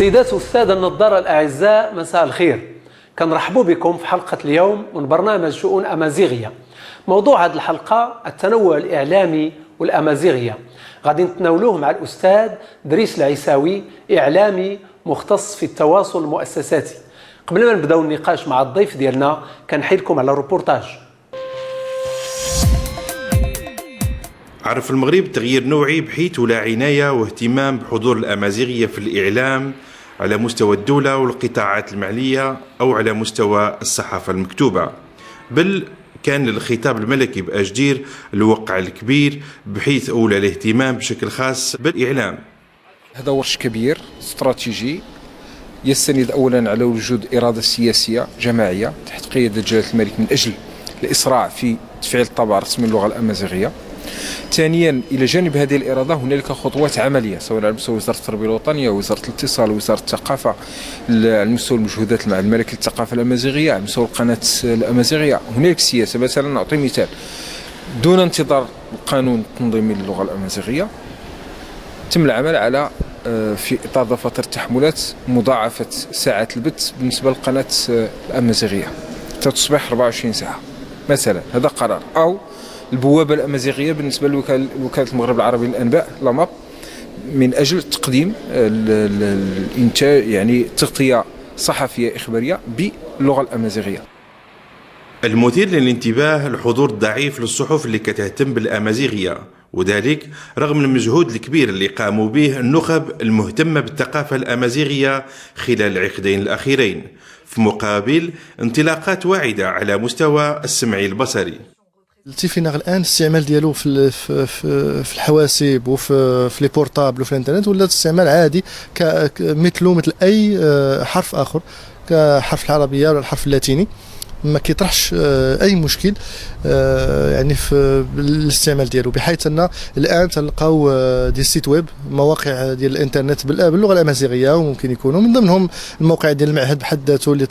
السيدات والسادة النظارة الأعزاء، مساء الخير. كنرحبوا بكم في حلقة اليوم من برنامج شؤون أمازيغية. موضوع هذه الحلقة التنوع الإعلامي والأمازيغية، غادي نتناولوه مع الأستاذ دريس العيساوي، إعلامي مختص في التواصل المؤسساتي. قبل ما نبداو النقاش مع الضيف ديالنا كنحيلكم على الروبورتاج. عرف المغرب تغيير نوعي بحيث ولا عناية واهتمام بحضور الأمازيغية في الإعلام على مستوى الدولة والقطاعات المعنية أو على مستوى الصحافة المكتوبة، بل كان للخطاب الملكي بأجدير الوقع الكبير بحيث أولى الاهتمام بشكل خاص بالإعلام. هذا ورش كبير استراتيجي يستند أولا على وجود إرادة سياسية جماعية تحت قيادة جلالة الملك من أجل الإسراع في تفعيل الطابع الرسمي للغة الأمازيغية. ثانيا، الى جانب هذه الارادة هنالك خطوات عملية سواء على مستوى وزارة التربية الوطنية، وزارة الاتصال، وزارة الثقافة، على مستوى المجهودات مع الملك للثقافة الامازيغية، على مستوى القناة الامازيغية. هنالك سياسة، مثلا نعطي مثال، دون انتظار القانون التنظيمي للغة الامازيغية تم العمل على في اطار دفاتر التحملات مضاعفه ساعات البث بالنسبة للقناة الامازيغية تصبح 24 ساعة مثلا، هذا قرار. او البوابة الامازيغية بالنسبة لوكالة المغرب العربي للانباء لاماب، من اجل تقديم الانتاج، يعني تغطيه صحفية اخبارية باللغة الامازيغية. المثير للانتباه الحضور الضعيف للصحف اللي كتهتم بالامازيغيه، وذلك رغم المجهود الكبير اللي قاموا به النخب المهتمة بالثقافة الامازيغية خلال العقدين الاخيرين، في مقابل انطلاقات واعده على مستوى السمعي البصري. التيفيناغ الان الاستعمال ديالو في في الحواسيب وفي في les portables وفي الانترنت ولا استعمال عادي مثله مثل اي حرف اخر، كحرف العربية ولا الحرف اللاتيني، ما كيطرحش اي مشكل يعني في الاستعمال ديالو، بحيث ان الان تلقاو des sites web، مواقع ديال الانترنت باللغة الامازيغية، وممكن يكونوا من ضمنهم الموقع ديال المعهد بحد ذاته اللي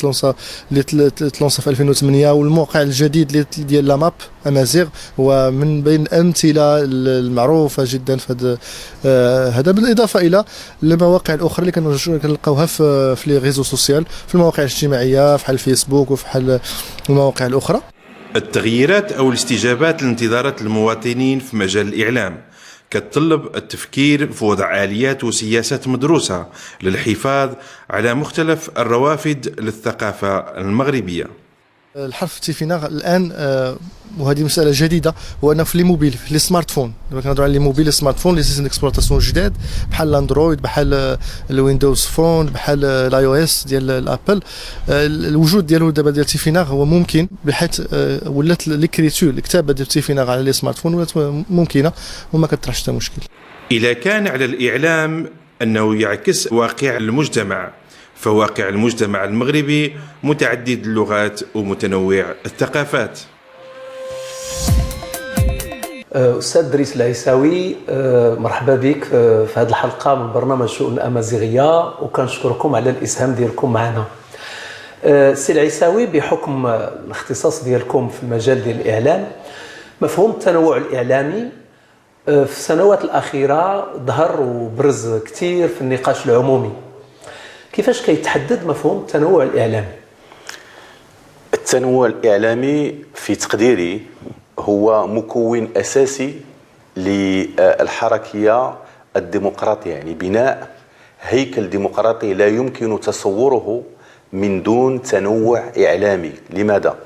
تلونسا في 2008، والموقع الجديد اللي ديال l'AMAP امازيغ هو من بين الامثلة المعروفة جدا في هذا. هذا بالاضافة الى المواقع الاخرى اللي كنلقاوها في les réseaux sociaux، في المواقع الاجتماعية بحال الفيسبوك وفحال المواقع الاخرى. التغييرات او الاستجابات لانتظارات المواطنين في مجال الاعلام كتطلب التفكير في وضع اليات وسياسات مدروسة للحفاظ على مختلف الروافد للثقافة المغربية. الحرف تيفيناغ الان، وهذه مسالة جديده، هو انه في les mobiles، في les smartphones. دابا كنهضروا على les mobiles، les smartphones، les systèmes d'exploitation جداد بحال الاندرويد، بحال ال Windows Phone، بحال ال iOS ديال ال Apple. الوجود ديالو دابا ديال تيفيناغ هو ممكن، بحيث ولات l'écriture، الكتابة ديال تيفيناغ على les smartphones ولات ممكنة وما كطرحش حتى مشكل. إذا كان على الإعلام أنه يعكس واقع المجتمع، فواقع المجتمع المغربي متعدد اللغات ومتنوع الثقافات. أستاذ دريس العيساوي، مرحبا بك في هذه الحلقة من برنامج شؤون الأمازيغية، وكنشكركم على الإسهام ديالكم معنا. سي العيساوي، بحكم الاختصاص ديالكم في المجال ديال الإعلام، مفهوم التنوع الإعلامي في السنوات الأخيرة ظهر وبرز كثير في النقاش العمومي. كيفاش كيتحدد مفهوم التنوع الإعلامي؟ التنوع الإعلامي في تقديري هو مكون أساسي للحركية الديمقراطية، يعني بناء هيكل ديمقراطي لا يمكن تصوره من دون تنوع إعلامي. لماذا؟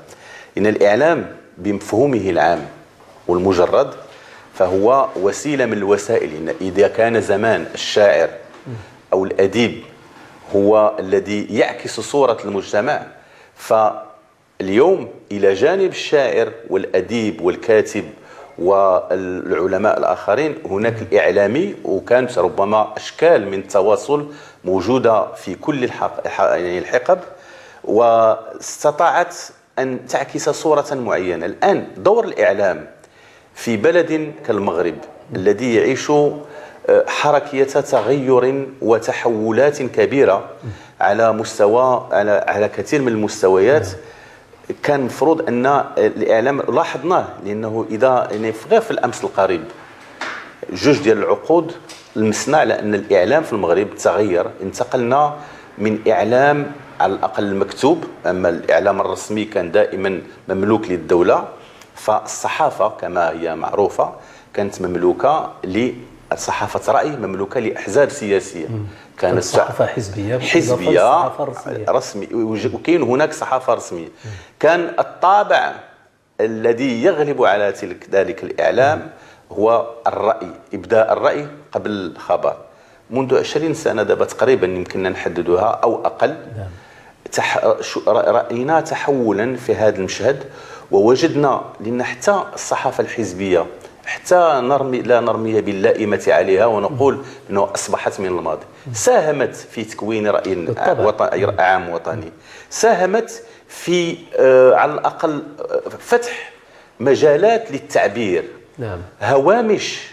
إن الإعلام بمفهومه العام والمجرد فهو وسيلة من الوسائل. إن إذا كان زمان الشاعر أو الأديب هو الذي يعكس صورة المجتمع، فاليوم إلى جانب الشاعر والأديب والكاتب والعلماء الآخرين هناك الإعلامي، وكانت ربما أشكال من التواصل موجودة في كل يعني الحقب واستطاعت أن تعكس صورة معينة. الآن دور الإعلام في بلد كالمغرب الذي يعيش حركية تغير وتحولات كبيرة على مستوى على كثير من المستويات، كان المفروض ان الاعلام، لاحظناه لانه اذا يعني غير في الامس القريب جوج ديال العقود لمسنا على ان الاعلام في المغرب تغير. انتقلنا من اعلام على الاقل المكتوب، اما الاعلام الرسمي كان دائما مملوك للدولة، فالصحافه كما هي معروفة كانت مملوكة لصحافه راي، مملوكة لاحزاب سياسية. كانت صحافة حزبية، حزبية رسمي، وكاين هناك صحافة رسمية. كان الطابع الذي يغلب على ذلك الاعلام هو الراي، ابداء الراي قبل الخبر. منذ 20 سنة دابا تقريبا يمكننا نحددها او اقل، راينا تحولا في هذا المشهد، ووجدنا لان حتى الصحافة الحزبية حتى لا نرمي باللائمه عليها ونقول انه اصبحت من الماضي، ساهمت في تكوين راي عام وطني، ساهمت في على الاقل فتح مجالات للتعبير، نعم، هوامش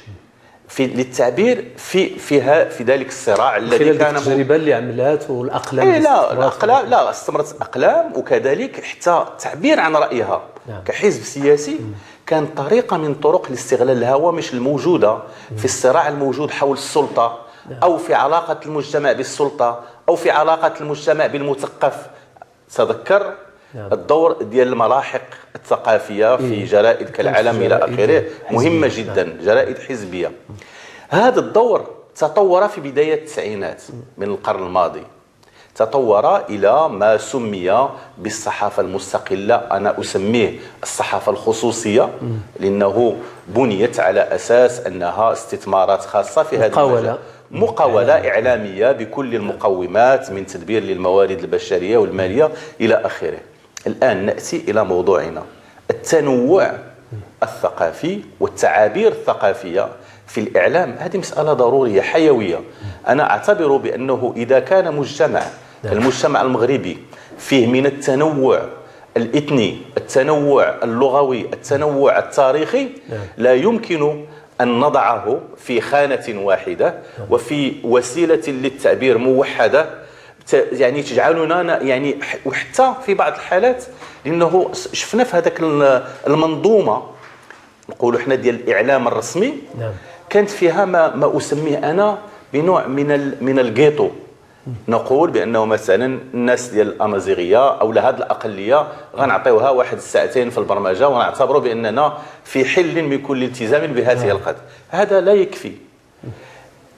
في للتعبير في فيها في ذلك الصراع الذي كان التجربة اللي عملات والاقلام. إيه لا، الاقلام لا، استمرت اقلام، وكذلك حتى التعبير عن رايها، نعم، كحزب سياسي. كان طريقه من طرق لاستغلال الهوامش الموجودة في الصراع الموجود حول السلطة، نعم، او في علاقة المجتمع بالسلطة، او في علاقة المجتمع بالمثقف. تذكر، نعم، الدور ديال الملاحق الثقافية في جرائد كالعالم الى اخره، مهمة جدا، نعم، جرائد حزبية. هذا الدور تطور في بداية التسعينات من القرن الماضي، تطور الى ما سمي بالصحافه المستقلة، انا اسميه الصحافة الخصوصية، لانه بنيت على اساس انها استثمارات خاصة في هذا المجال، مقاولة إعلامية بكل المقومات من تدبير للموارد البشرية والمالية إلى آخره. الآن نأتي إلى موضوعنا، التنوع الثقافي والتعابير الثقافية في الإعلام. هذه مسألة ضرورية حيوية. أنا أعتبر بأنه إذا كان مجتمع المجتمع المغربي فيه من التنوع الإثني، التنوع اللغوي، التنوع التاريخي، لا يمكن أن نضعه في خانة واحدة وفي وسيلة للتعبير موحدة، يعني تجعلنا يعني، وحتى في بعض الحالات، لأنه شفنا في هذاك المنظومة نقولوا احنا ديال الإعلام الرسمي، نعم، كانت فيها ما أسميه أنا بنوع من الجيتو. نقول بأنه مثلا الناس ديال الأمازيغية أو لهذه الأقلية غنعطيوها واحد الساعتين في البرمجة ونعتبروا بأننا في حل من كل التزام بهذه القضية. هذا لا يكفي.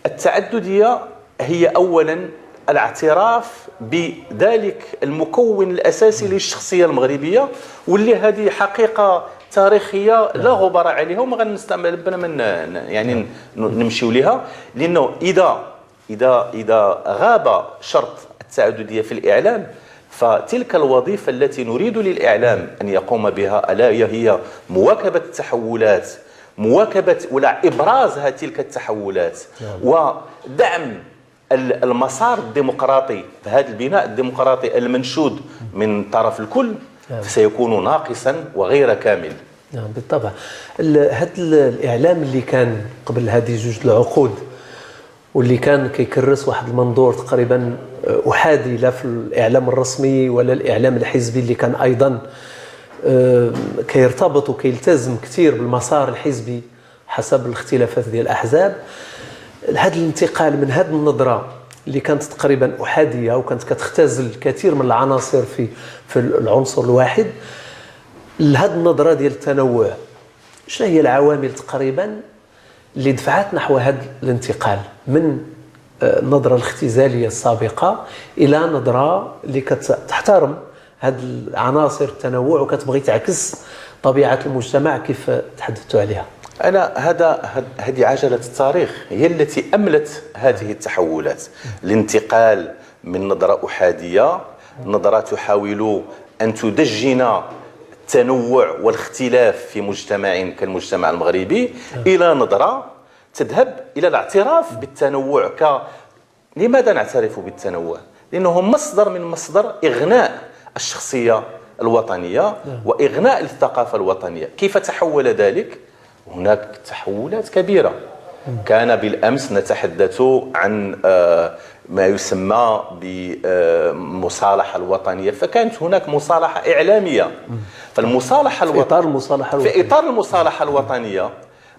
التعددية هي أولا الاعتراف بذلك المكون الأساسي للشخصية المغربية، واللي هذه حقيقة تاريخية لا غبار عليها وما غنستعمل بنا من يعني نمشيو لها، لأنه إذا غاب شرط التعددية في الإعلام، فتلك الوظيفة التي نريد للإعلام أن يقوم بها، ألا هي مواكبة التحولات، مواكبة ولا إبراز تلك التحولات، ودعم المسار الديمقراطي، هذا البناء الديمقراطي المنشود من طرف الكل، سيكون ناقصا وغير كامل. نعم بالطبع. هذا الإعلام اللي كان قبل هذه جوج العقود، واللي كان كيكرس واحد المنظور تقريبا احادي، لا في الاعلام الرسمي ولا الاعلام الحزبي اللي كان ايضا كيرتبط وكيلتزم كثير بالمسار الحزبي حسب الاختلافات ديال الاحزاب. هذا الانتقال من هذه النظرة اللي كانت تقريبا احادية وكانت كتختزل الكثير من العناصر في العنصر الواحد، لهذه النظرة ديال التنوع، شنو هي العوامل تقريبا اللي دفعت نحو هذا الانتقال من النظرة الاختزالية السابقة إلى نظرة اللي كتحترم هذه العناصر التنوع وكتبغي تعكس طبيعة المجتمع كيف تحدثتوا عليها؟ أنا هذه عجلة التاريخ هي التي أملت هذه التحولات، الانتقال من نظرة أحادية، نظرة تحاول أن تدجن التنوع والاختلاف في مجتمع كالمجتمع المغربي، إلى نظرة تذهب إلى الاعتراف بالتنوع. لماذا نعترف بالتنوع؟ لأنه مصدر من مصدر إغناء الشخصية الوطنية وإغناء الثقافة الوطنية. كيف تحول ذلك؟ هناك تحولات كبيرة. كان بالأمس نتحدث عن ما يسمى بالمصالحة الوطنية، فكانت هناك مصالحة إعلامية. فالمصالحة في إطار المصالحة الوطنية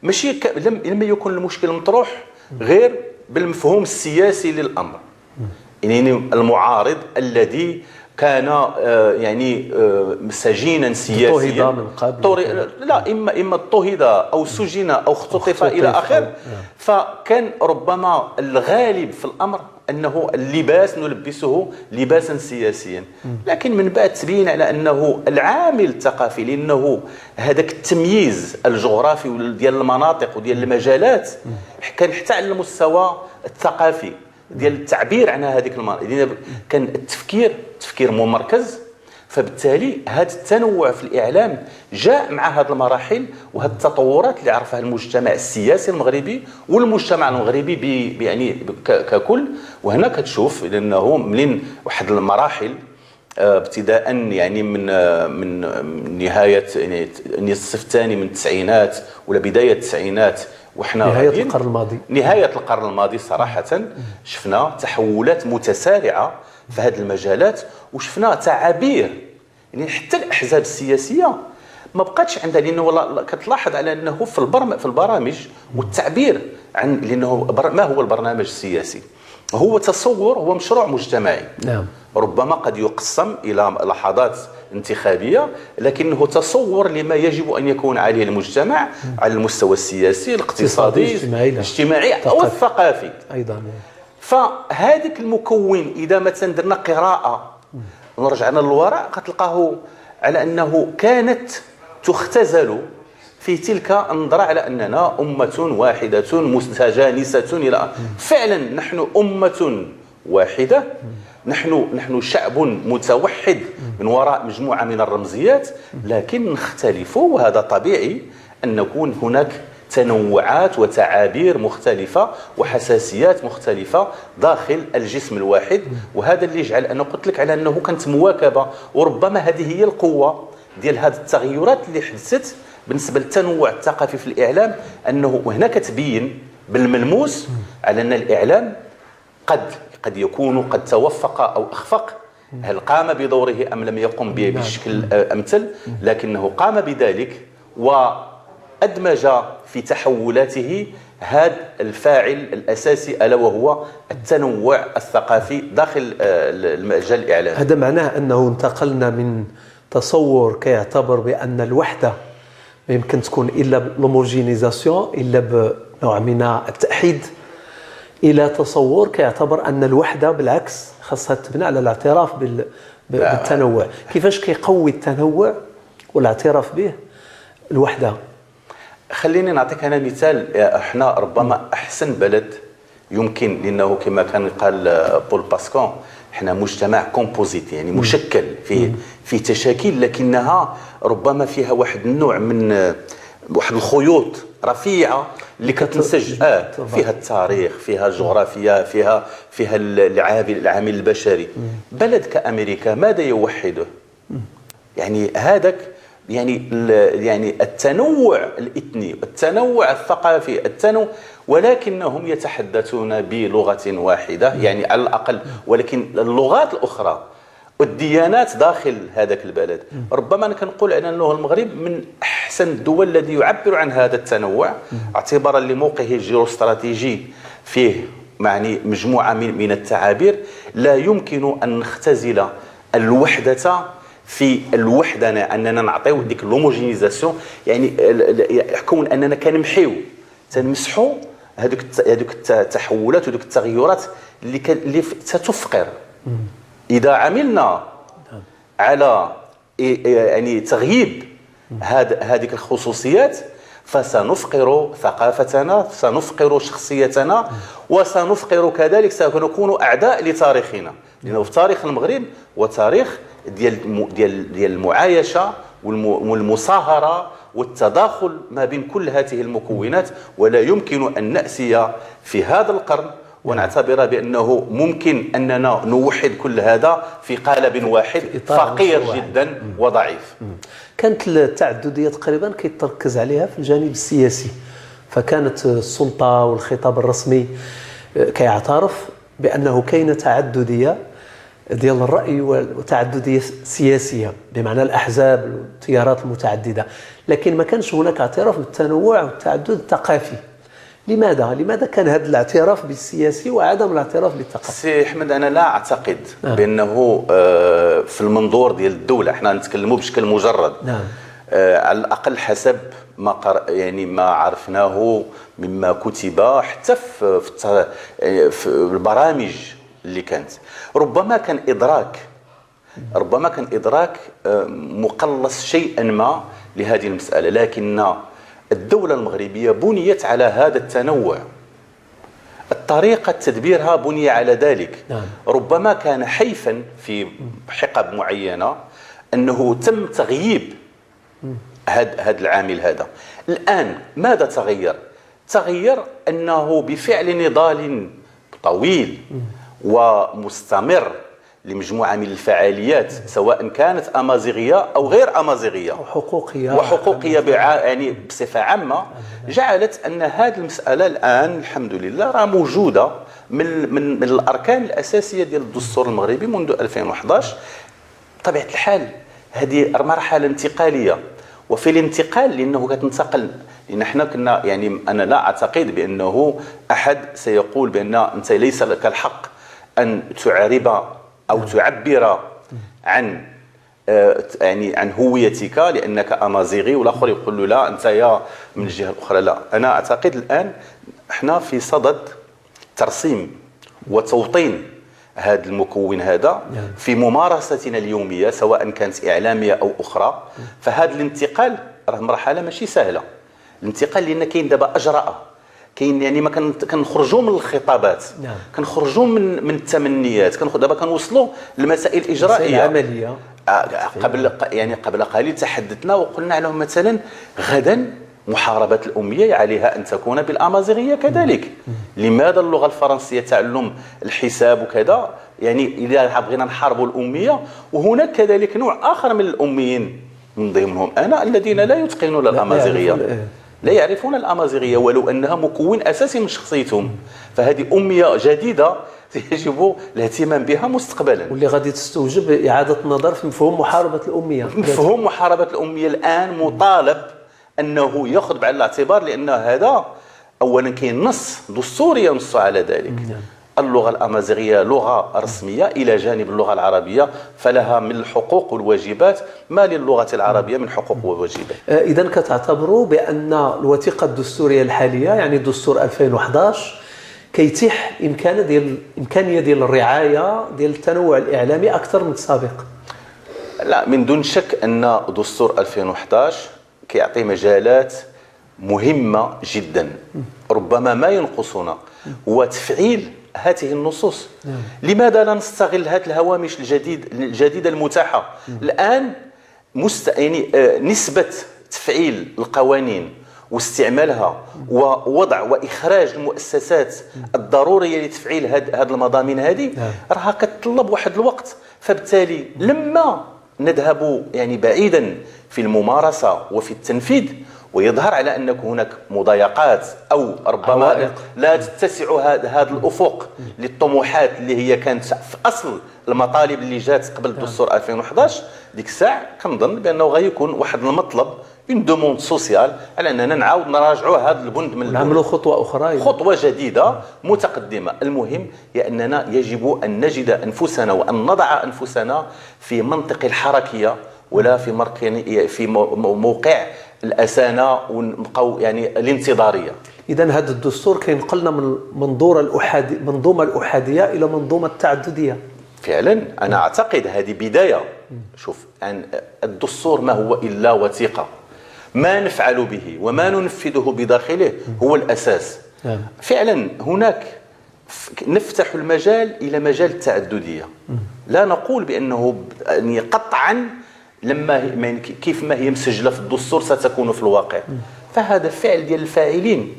ماشي لم يكن المشكل مطروح غير بالمفهوم السياسي للامر، يعني المعارض الذي كان يعني سجينا سياسيا اضطهد من قبل، لا اما اضطهد او سجن او اختطف الى اخره. فكان ربما الغالب في الامر انه اللباس نلبسه لباسا سياسيا، لكن من بعد تبين على انه العامل الثقافي، لانه هذاك التمييز الجغرافي ديال المناطق وديال المجالات كان حتى على المستوى الثقافي ديال التعبير عن هذيك المناطق، كان التفكير تفكير ممركز. فبالتالي هذا التنوع في الإعلام جاء مع هذه المراحل وهذه التطورات اللي عرفها المجتمع السياسي المغربي والمجتمع المغربي يعني ككل. وهنا كتشوف لأنه منين واحد المراحل ابتداء يعني من نهاية يعني النصف الثاني من التسعينات ولا بداية التسعينات، وحنا نهاية القرن الماضي، نهاية القرن الماضي صراحة شفنا تحولات متسارعة في هذه المجالات، وشفنا تعابير يعني حتى الأحزاب السياسية ما بقاتش عندها، لأنه والله كتلاحظ على أنه في البرامج والتعبير عن، لأنه ما هو البرنامج السياسي؟ هو تصور، هو مشروع مجتمعي. نعم. ربما قد يقسم إلى لحظات انتخابية، لكنه تصور لما يجب أن يكون عليه المجتمع على المستوى السياسي، الاقتصادي، الاجتماعي أو الثقافي أيضا. فهذاك المكون إذا مثلا درنا قراءة ورجعنا للوراء كتلقاه على أنه كانت تختزل في تلك النظرة على أننا أمة واحدة متجانسة إلى فعلا نحن أمة واحدة، نحن شعب متوحد من وراء مجموعة من الرمزيات، لكن نختلف، وهذا طبيعي أن نكون هناك تنوعات وتعابير مختلفة وحساسيات مختلفة داخل الجسم الواحد. وهذا اللي يجعل، أنا قلت لك على أنه كانت مواكبة، وربما هذه هي القوة ديال هذه التغيرات اللي حدثت بالنسبة للتنوع الثقافي في الإعلام، أنه هنا كتبين بالملموس على أن الإعلام قد يكون قد توفق أو أخفق، هل قام بدوره أم لم يقم به بشكل أمثل، لكنه قام بذلك وأدمج في تحولاته هذا الفاعل الأساسي ألا وهو التنوع الثقافي داخل المجال الإعلامي. هذا معناه أنه انتقلنا من تصور كيعتبر بأن الوحدة ما يمكن تكون إلا ب l'homogénéisation، إلا بنوع من التأحيد، إلى تصور كيعتبر أن الوحدة بالعكس خاصها تبنى على الاعتراف بالتنوع. كيفاش كيقوي التنوع والاعتراف به الوحدة؟ خليني نعطيك أنا مثال. احنا ربما أحسن بلد يمكن، لأنه كما كان قال بول باسكون احنا مجتمع composite، يعني مشكل فيه تشاكيل، لكنها ربما فيها واحد النوع من واحد الخيوط رفيعة اللي كتنسج فيها التاريخ، فيها الجغرافيا، فيها العامل البشري. بلد كأمريكا ماذا يوحده؟ يعني هذاك يعني التنوع الإثني، التنوع الثقافي، التنوع، ولكنهم يتحدثون بلغة واحدة يعني على الأقل، ولكن اللغات الأخرى والديانات داخل هذاك البلد. ربما أنا كنقول على أنه المغرب من أحسن الدول الذي يعبر عن هذا التنوع، اعتبارا لموقعه الجيوستراتيجي فيه يعني مجموعة من التعابير. لا يمكن أن نختزل الوحدة في الوحدة، أننا نعطيو ديك l'homogénéisation، يعني كون أننا كنمحيو تنمسحو هذوك التحولات ودوك التغيرات اللي ستفقر. إذا عملنا على يعني تغييب هذه الخصوصيات فسنفقر ثقافتنا، سنفقر شخصيتنا، وسنفقر كذلك، سنكون أعداء لتاريخنا، لأنه في تاريخ المغرب وتاريخ ديال المعايشة والمصاهرة والتداخل ما بين كل هذه المكونات. ولا يمكن أن نأسي في هذا القرن ونعتبر بأنه ممكن أننا نوحد كل هذا في قالب واحد فقير جدا وضعيف. كانت التعددية تقريبا كيتركز عليها في الجانب السياسي، فكانت السلطة والخطاب الرسمي كيعترف بأنه كاين تعددية ديال الراي وتعدديه السياسية، بمعنى الاحزاب والتيارات المتعددة، لكن ما كانش هناك اعتراف بالتنوع والتعدد الثقافي. لماذا؟ لماذا كان هذا الاعتراف بالسياسي وعدم الاعتراف بالثقافي؟ سي احمد، انا لا اعتقد بانه في المنظور ديال الدولة احنا نتكلموا بشكل مجرد. على الاقل حسب ما يعني ما عرفناه مما كتب حتى في البرامج اللي كانت، ربما كان ادراك مقلص شيئا ما لهذه المسالة، لكن الدولة المغربية بنيت على هذا التنوع، الطريقة تدبيرها بني على ذلك. ربما كان حيفا في حقب معينة أنه تم تغييب هذا العامل هذا. الآن ماذا تغير؟ تغير أنه بفعل نضال طويل ومستمر لمجموعة من الفعاليات، سواء كانت أمازيغية أو غير أمازيغية وحقوقية يعني بصفة عامة، جعلت أن هذه المسألة الآن الحمد لله راه موجودة من من من الأركان الأساسية ديال الدستور المغربي منذ 2011. بطبيعة الحال هذه مرحلة انتقالية، وفي الانتقال لأنه كتنتقل، لأن احنا كنا يعني أنا لا أعتقد بأنه أحد سيقول بأن أنت ليس لك الحق أن تعرب أو تعبر عن يعني عن هويتك لأنك أمازيغي، والآخر يقول له لا أنت يا من الجهة الأخرى. لا، أنا أعتقد الآن احنا في صدد ترسيم وتوطين هذا المكون هذا في ممارستنا اليومية، سواء كانت إعلامية أو أخرى. فهذا الانتقال راه مرحلة ماشي سهلة، الانتقال لأن كاين دابا أجرأة، كاين يعني ما كنخرجوا من الخطابات، كنخرجوا من التمنيات، دابا كنوصلوا لمسائل اجرائيه عملية. قبل يعني قبل قليل تحدثنا وقلنا لهم مثلا غدا محاربة الامية عليها ان تكون بالامازيغيه كذلك. لماذا اللغة الفرنسية تعلم الحساب وكذا؟ يعني اذا بغينا نحاربوا الامية، وهناك كذلك نوع اخر من الاميين من ضمنهم انا الذين لا يتقنون الامازيغية، لا يعرفون الأمازيغية ولو أنها مكون أساسي من شخصيتهم. فهذه أمية جديدة يجب الاهتمام بها مستقبلا، واللي غادي تستوجب إعادة النظر في مفهوم محاربة الأمية. مفهوم محاربة الأمية الآن مطالب أنه يأخذ بعين الاعتبار، لأن هذا أولا كاين نص دستوري ينص على ذلك. اللغة الأمازيغية لغة رسمية إلى جانب اللغة العربية، فلها من الحقوق والواجبات ما للغة العربية من حقوق وواجبات. إذن كتعتبروا بأن الوثيقة الدستورية الحالية يعني دستور 2011 كيتيح إمكانية ديال الرعاية ديال التنوع الإعلامي أكثر من السابق؟ لا، من دون شك أن دستور 2011 كيعطي مجالات مهمة جدا، ربما ما ينقصنا هو تفعيل هذه النصوص. لماذا لا نستغل هذه الهوامش الجديدة المتاحة الآن؟ يعني نسبة تفعيل القوانين واستعمالها ووضع وإخراج المؤسسات الضرورية لتفعيل هذه المضامين هذه راها كتطلب واحد الوقت. فبالتالي لما نذهب يعني بعيدا في الممارسة وفي التنفيذ ويظهر على أن هناك مضايقات أو ربما لا تتسع هذا الأفق للطموحات اللي هي كانت في أصل المطالب اللي جات قبل الدستور 2011، ديك الساعة كنظن بأنه غيكون واحد المطلب une demande sociale على أننا نعاود نراجعوا هذا البند من نعملوا خطوة أخرى، خطوة جديدة متقدمة. المهم هي أننا يجب أن نجد أنفسنا وأن نضع أنفسنا في منطق الحركية ولا في موقع الأسانة ونبقاو يعني الانتظارية. إذا هذا الدستور كينقلنا من منظومة الأحادية إلى منظومة التعددية. فعلا أنا أعتقد هذه بداية. شوف، أن الدستور ما هو إلا وثيقة، ما نفعل به وما ننفذه بداخله هو الأساس. فعلا هناك نفتح المجال إلى مجال التعددية. لا نقول بأنه يعني قطعا لما كيف ما هي مسجله في الدستور ستكون في الواقع. فهذا فعل ديال الفاعلين،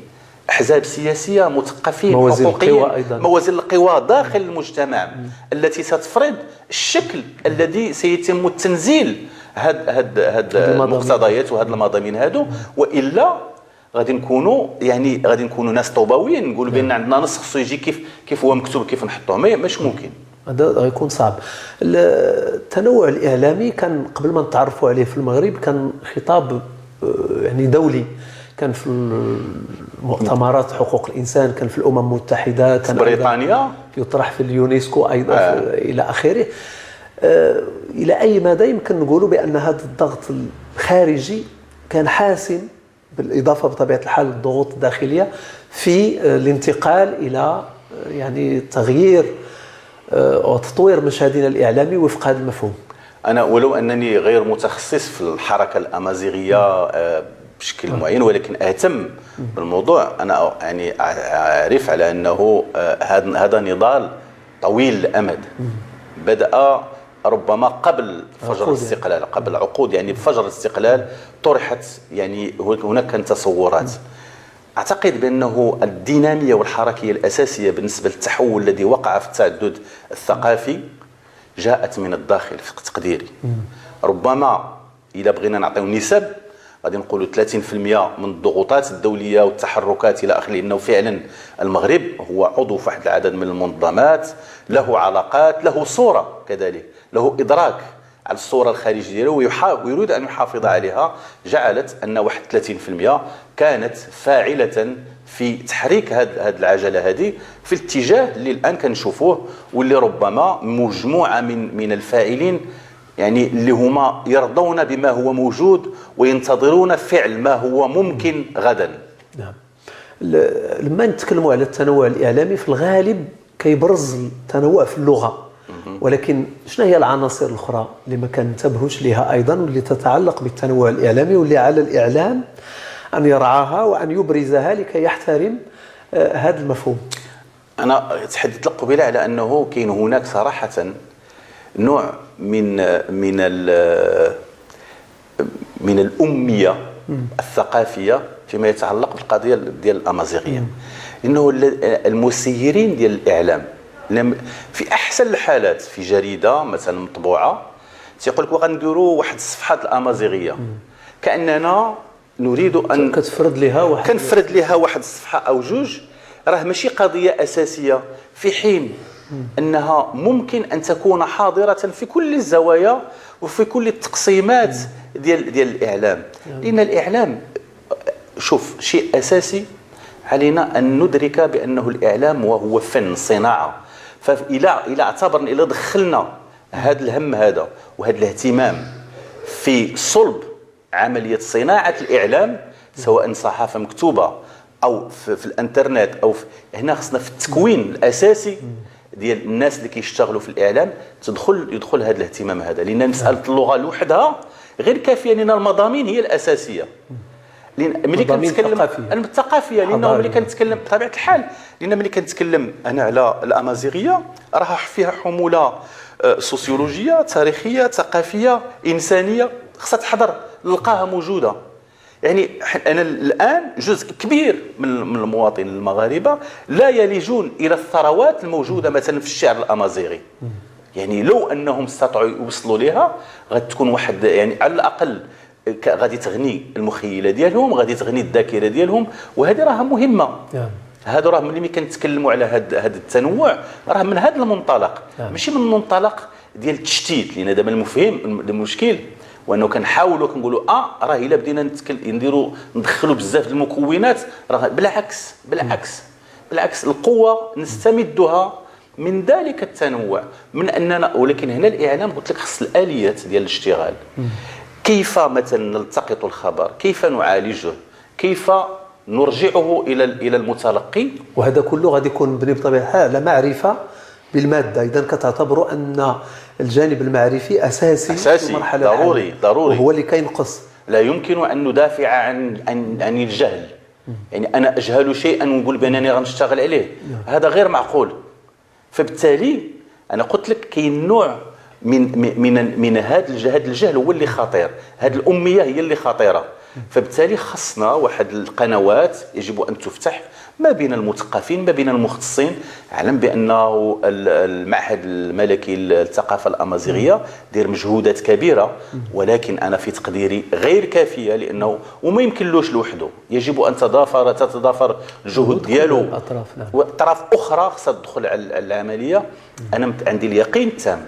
احزاب سياسية، مثقفين، حقوقيين، موازين القوى داخل المجتمع التي ستفرض الشكل الذي سيتم التنزيل هاد المقتضيات وهاد المضامين هادو. والا غادي نكونوا يعني غادي نكونوا ناس طوباويين نقولوا بان عندنا نص خصو يجي كيف هو مكتوب كيف نحطوه، مش ممكن. هذا غيكون صعب. التنوع الاعلامي كان قبل ما نتعرفوا عليه في المغرب كان خطاب يعني دولي، كان في المؤتمرات حقوق الانسان، كان في الامم المتحدة، كان في بريطانيا، يطرح في اليونسكو ايضا الى اخره. الى اي مدى يمكن نقولوا بان هذا الضغط الخارجي كان حاسم، بالاضافة بطبيعة الحال للضغوط الداخلية، في الانتقال الى يعني تغيير وتطوير مشهدنا الاعلامي وفق هذا المفهوم؟ انا ولو انني غير متخصص في الحركة الامازيغية بشكل معين، ولكن اهتم بالموضوع. انا يعني اعرف على انه هذا نضال طويل الامد، بدا ربما قبل فجر الاستقلال، قبل عقود، يعني بفجر الاستقلال طرحت، يعني هناك كان تصورات. اعتقد بانه الديناميه والحركيه الاساسية بالنسبة للتحول الذي وقع في التعدد الثقافي جاءت من الداخل في تقديري. ربما اذا بغينا نعطيو نسب غادي نقولوا 30% من الضغوطات الدولية والتحركات الى اخره، لانه فعلا المغرب هو عضو في واحد العدد من المنظمات، له علاقات، له صوره كذلك، له ادراك على الصورة الخارجية ديالو ويريد ان يحافظ عليها. جعلت ان واحد 30% كانت فاعله في تحريك هذه العجلة هذه في الاتجاه اللي الان كنشوفوه، واللي ربما مجموعة من الفاعلين يعني اللي هما يرضون بما هو موجود وينتظرون فعل ما هو ممكن غدا. نعم. لما نتكلموا على التنوع الاعلامي في الغالب كيبرز التنوع في اللغة، ولكن شنو هي العناصر الاخرى اللي ما كنتبهوش لها ايضا واللي تتعلق بالتنوع الاعلامي واللي على الاعلام ان يرعاها وان يبرزها لكي يحترم هذا المفهوم؟ انا تحدثت لك قبيلة على انه كاين هناك صراحة نوع من من من الامية الثقافية فيما يتعلق بالقضية ديال الامازيغية. انه المسيرين ديال الاعلام في احسن الحالات في جريدة مثلا مطبوعة تيقول لك وغنديروا واحد الصفحة الامازيغية، كاننا نريد ان كتفرض لها واحد، كنفرض لها واحد الصفحة او جوج، راه ماشي قضية اساسية، في حين انها ممكن ان تكون حاضره في كل الزوايا وفي كل التقسيمات ديال الاعلام. لان الاعلام، شوف، شيء اساسي علينا ان ندرك بانه الاعلام وهو فن صناعة. فإلى اعتبرنا، الى دخلنا هذا الهم هذا وهذا الاهتمام في صلب عملية صناعة الاعلام، سواء صحافة مكتوبة او في الانترنت او في هنا، خصنا في التكوين الاساسي ديال الناس اللي كيشتغلوا في الاعلام يدخل هذا الاهتمام هذا، لان مسالة اللغة لوحدها غير كافيه، لان المضامين هي الاساسية. لان ملي كنتكلم الثقافية، لانه ملي كنتكلم بطبيعة الحال، لان ملي كنتكلم انا على الامازيغية راه فيها حمولة سوسيولوجيه، تاريخية، ثقافية، انسانيه، خصها تحضر، نلقاها موجودة. يعني انا الان جزء كبير من المواطنين المغاربة لا يلجون الى الثروات الموجودة مثلا في الشعر الامازيغي. يعني لو انهم استطاعوا يوصلوا لها غتكون واحد، يعني على الاقل غادي تغني المخيله ديالهم، غادي تغني الذاكرة ديالهم، وهذه راها مهمة. هذا راه ملي كنتكلموا على هذا التنوع راه من هذا المنطلق، ماشي من المنطلق ديال التشتيت. لان دابا المفهوم المشكل وانه كنحاولوا كنقولوا راه الا بدينا نديروا ندخلوا بزاف المكونات، راه بالعكس بالعكس بالعكس القوة نستمدها من ذلك التنوع، من اننا. ولكن هنا الاعلام قلت لك خص الاليات ديال الاشتغال، كيف مثلا نلتقط الخبر، كيف نعالجه، كيف نرجعه الى المتلقي، وهذا كله غادي يكون مبني بطبيعة الحال على معرفة بالماده. اذا كتعتبروا ان الجانب المعرفي اساسي في المرحلة، ضروري ضروري، وهو اللي كينقص. لا يمكن ان ندافع عن الجهل. يعني انا اجهل شيئا ونقول بانني غنشتغل عليه، هذا غير معقول. فبالتالي انا قلت لك كاين نوع من من من هذا الجهل هو اللي خطير، هذه الامية هي اللي خطيرة. فبالتالي خصنا واحد القنوات يجب أن تفتح ما بين المثقفين، ما بين المختصين. أعلم بأنه المعهد الملكي للثقافة الأمازيغية دير مجهودات كبيرة، ولكن أنا في تقديري غير كافية، لأنه وما يمكنلوش لوحده، يجب أن تتضافر الجهود ديالو وأطراف أخرى خصها تدخل على العملية. أنا عندي اليقين التام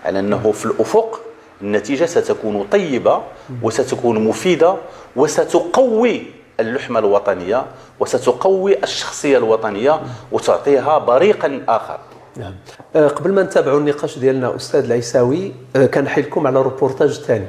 على أنه في الأفق النتيجة ستكون طيبة وستكون مفيدة وستقوي اللحمة الوطنية وستقوي الشخصية الوطنية وتعطيها بريقا آخر. نعم. قبل ما نتابعوا النقاش ديالنا أستاذ العيساوي، كنحيلكم على روبورتاج الثاني.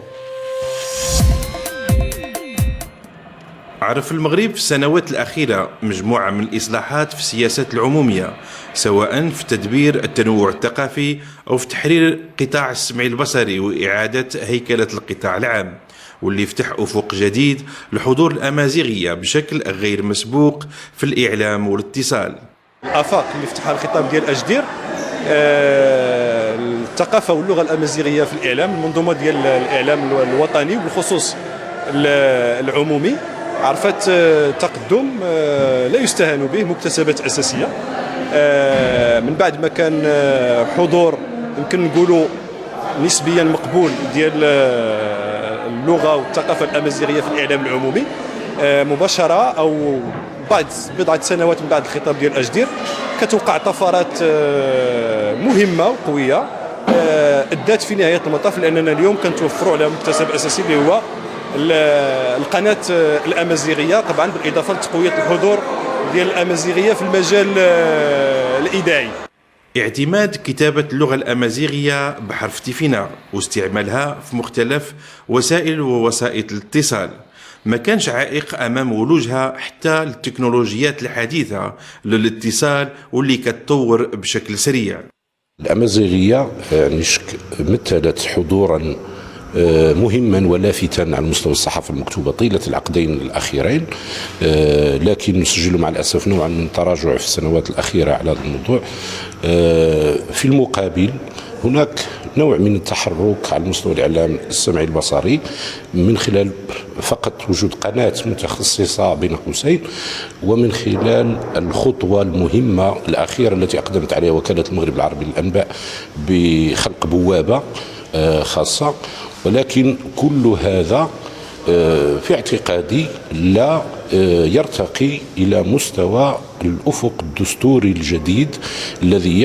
عرف المغرب في السنوات الأخيرة مجموعة من الإصلاحات في السياسات العمومية، سواء في تدبير التنوع الثقافي أو في تحرير قطاع السمعي البصري وإعادة هيكلة القطاع العام، واللي فتح أفق جديد لحضور الأمازيغية بشكل غير مسبوق في الإعلام والاتصال. الآفاق اللي فتحها الخطاب ديال أجدير، الثقافة واللغة الأمازيغية في الإعلام، المنظومة ديال الإعلام الوطني وبالخصوص العمومي، عرفت تقدم لا يستهان به، مكتسبات أساسية. من بعد ما كان حضور يمكن نقولوا نسبيا مقبول ديال اللغة والثقافة الأمازيغية في الإعلام العمومي، مباشرة أو بعد بضعة سنوات من بعد الخطاب ديال أجدير كتوقع طفرات مهمة وقوية أدت في نهاية المطاف لأننا اليوم كنتوفروا على مكتسب أساسي اللي هو القناة الأمازيغية، طبعا بالإضافة لتقوية الحضور ديال الأمازيغية في المجال الإذاعي. اعتماد كتابة اللغة الأمازيغية بحرف تيفيناغ واستعمالها في مختلف وسائل ووسائط الاتصال ما كانش عائق أمام ولوجها حتى التكنولوجيات الحديثة للاتصال واللي كتطور بشكل سريع. الأمازيغية يعني مثلت حضورا مهما ولافتا على مستوى الصحافة المكتوبة طيلة العقدين الأخيرين، لكن نسجل مع الأسف نوعا من التراجع في السنوات الأخيرة على هذا الموضوع. في المقابل هناك نوع من التحرك على مستوى الإعلام السمعي البصري من خلال فقط وجود قناة متخصصة بين قوسين، ومن خلال الخطوة المهمة الأخيرة التي أقدمت عليها وكالة المغرب العربي للأنباء بخلق بوابة خاصة. ولكن كل هذا في اعتقادي لا يرتقي إلى مستوى الأفق الدستوري الجديد الذي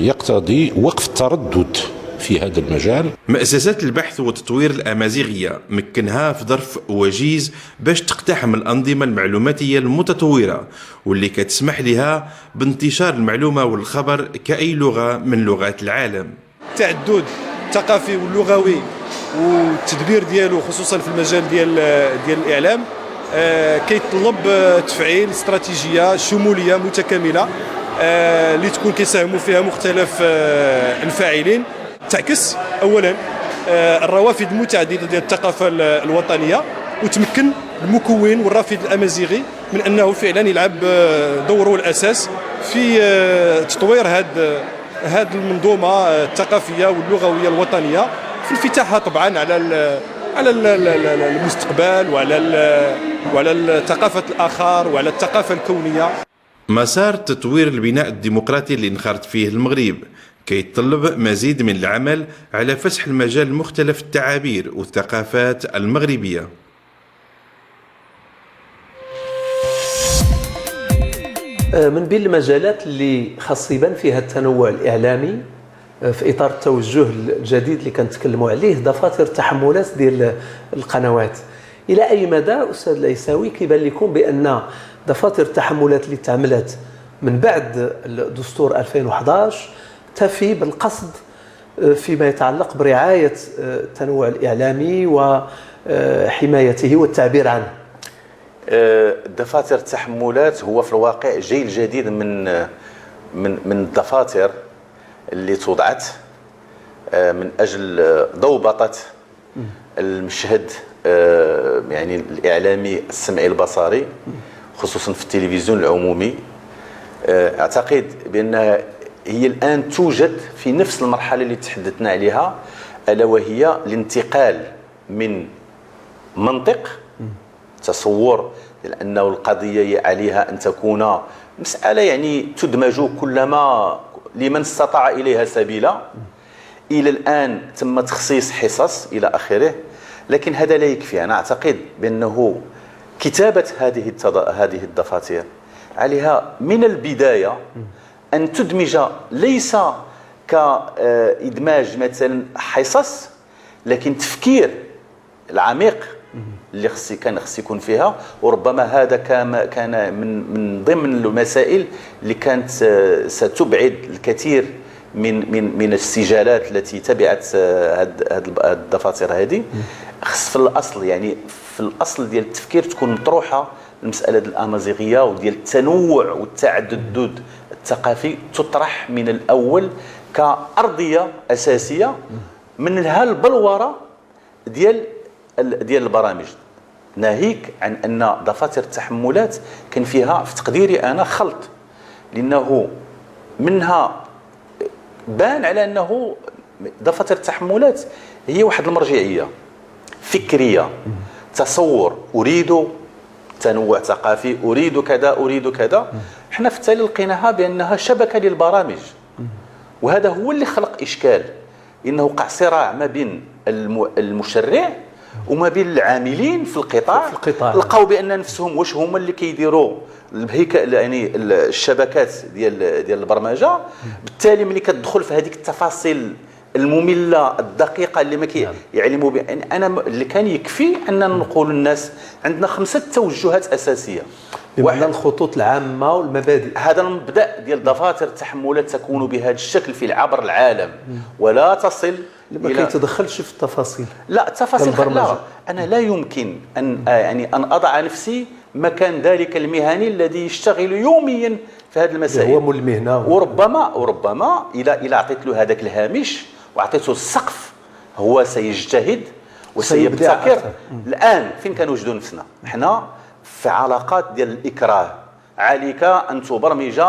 يقتضي وقف التردد في هذا المجال. مؤسسات البحث وتطوير الأمازيغية مكنها في ظرف وجيز باش تقتحم الأنظمة المعلوماتية المتطورة واللي كتسمح لها بانتشار المعلومة والخبر كأي لغة من لغات العالم. التعدد الثقافي واللغوي والتدبير ديالو خصوصا في المجال ديال الإعلام كيتطلب تفعيل استراتيجية شمولية متكاملة اللي تكون كيساهموا فيها مختلف الفاعلين، تعكس اولا الروافد المتعددة ديال الثقافة الوطنية، وتمكن المكون والرافد الامازيغي من انه فعلا يلعب دوره الاساس في تطوير هذه المنظومة الثقافية واللغويه الوطنية، في انفتاحها طبعا على المستقبل وعلى ثقافة الاخر وعلى الثقافة الكونية. مسار تطوير البناء الديمقراطي اللي انخرط فيه المغرب كيتطلب مزيد من العمل على فسح المجال لمختلف التعابير والثقافات المغربية. من بين المجالات اللي خاص يبان فيها التنوع الإعلامي في إطار التوجه الجديد اللي كنتكلموا عليه دفاتر التحملات ديال القنوات. إلى أي مدى أستاذ العيساوي كيبان لكم بأن دفاتر التحملات اللي تعملت من بعد الدستور 2011 تفي بالقصد فيما يتعلق برعاية التنوع الإعلامي وحمايته والتعبير عنه؟ دفاتر التحملات هو في الواقع جيل جديد من من من الدفاتر اللي توضعت من اجل ضوبطه المشهد يعني الاعلامي السمعي البصري، خصوصا في التلفزيون العمومي. اعتقد بان هي الان توجد في نفس المرحلة اللي تحدثنا عليها، الا وهي الانتقال من منطق تصور لأنه القضية عليها أن تكون مسألة يعني تدمج كلما لمن استطاع إليها سبيلا. إلى الآن تم تخصيص حصص إلى آخره، لكن هذا لا يكفي. أنا أعتقد بأنه كتابة هذه الدفاتر عليها من البداية أن تدمج، ليس كإدماج مثلا حصص، لكن تفكير العميق اللي خص يكون فيها. وربما هذا كان من ضمن المسائل اللي كانت ستبعد الكثير من من من السجالات التي تبعت هاد الدفاتر هذه. خص في الاصل، يعني في الاصل ديال التفكير تكون مطروحة المسالة ديال الامازيغية وديال التنوع والتعدد الثقافي، تطرح من الاول كارضيه اساسية منها البلوره ديال البرامج. ناهيك عن ان دفاتر التحملات كان فيها في تقديري انا خلط، لانه منها بان على انه دفاتر التحملات هي واحد المرجعية فكرية، تصور اريد تنوع ثقافي، اريد كذا اريد كذا. حنا في التالي لقيناها بانها شبكة للبرامج، وهذا هو اللي خلق اشكال، انه وقع صراع ما بين المشرع وما بين العاملين في القطاع. لقاو بان نفسهم واش هما اللي كيديروا الهيكل، يعني الشبكات ديال البرمجة. بالتالي ملي كتدخل في هذيك التفاصيل الممله الدقيقة اللي ما كيعلموا بان انا اللي كان يكفي ان نقول للناس عندنا 5 توجهات اساسية، بمعنى الخطوط العامة والمبادئ. هذا المبدا ديال دفاتر التحملات تكون بهذا الشكل في عبر العالم ولا تصل، ما كيتدخلش في التفاصيل. لا التفاصيل لا، انا لا يمكن ان يعني ان اضع نفسي مكان ذلك المهني الذي يشتغل يوميا في هذه المسائل، هو مول المهنة. وربما الى اعطيت له هذاك الهامش واعطيته السقف هو سيجتهد وسيبتكر. الان فين كنوجدوا نفسنا؟ حنا في علاقات ديال الاكراه، عليك ان تبرمج